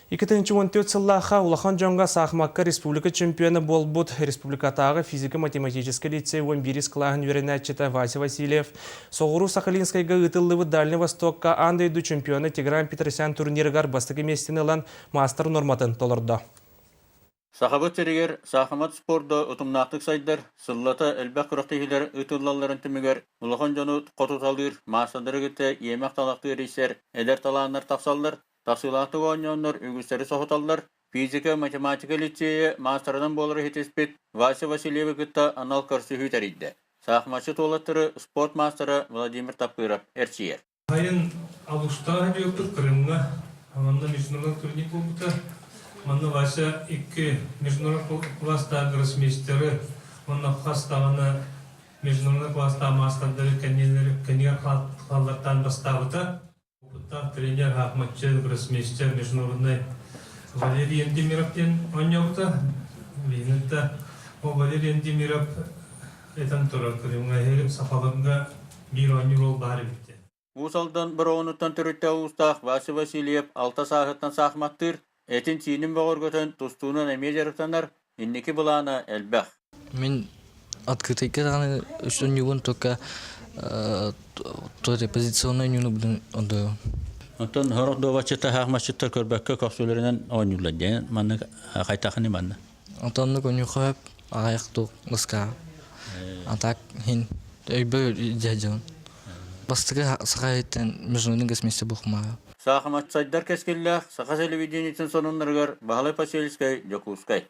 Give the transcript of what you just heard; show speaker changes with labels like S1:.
S1: 2014 сыллаахха улахан дьоҥҥо саахымакка республика чемпиона буолбут республикатааҕы физико-математическай лицей 11 кылааһын үөрэнээччитэ Вася Васильев Соҕуруу Сахалинскайга ыытыллыбыт Дальний Востокка аан дойду чемпиона Тигран Петросян турнирыгар бастакы миэстэни ылан маастар норматын толордо.
S2: Сахабыт сиригэр саахымат спорда утумнаахтык сайдар, сыллата элбэх күрэхтэһиилэр ыытыллалларын түмүгэр улахан дьону хотуталыыр, маастардары кытта иэмэх талахтыы эрийсэр эдэр талааннар тахсаллар, тахсыылаахтык оонньооннор үгүстэри соһуталлар. Физика, математика лицейэ маастарынан буолары ситиспит Вася Васильевы кытта анал көрсүһүү тэрийдэ. Саахыматчыт уолаттары спорт маастара Владимир Таппыров эрчийэр.
S3: Сайын Алуштаҕа диэбиппит Крымҥа манна международный турнир буолбута. Манна Вася икки международный класстаах гроссмейстеры уонна хас даҕаны международный класстаах маастардары кэннигэр хааллартаан бастаабыта. Опыттаах тренер Ахматчы гроссмейстер международный Валерий Ендимиров диэн оонньообута. Билигин ол Валерий Ендимиров этэн турар Крымҥа сахаларга биир оонньуур ол баар эбит диэн.
S2: Уус Алдан Бороҕонуттан төрүттээх уустаах Вася Васильев алта сааһыттан саахыматтыыр, этин-сиинин бөҕөргөтөн тустуунан эмиэ дьарыктанар, инники былаана элбэх.
S4: Мин открытыйга даҕаны үс только позиционный ньууну будун ондойон.
S2: Оттон сорох дуобатчыттар хаахмасчыттар көрбөккө көхсүлэринэн оонньууллар диэн маннык хайтахыны манна.
S4: Онтоннук онньухоп аҕайах тук лыска. А так хин өйбө дьаһдьын. Бастакы саха иһиттэн международный госмейстер буолмаа.
S2: Саахымат сайдар кэскиллээх Саха телевидениетин сонуннарыгар Баһылай Посельскай, Дьокуускай.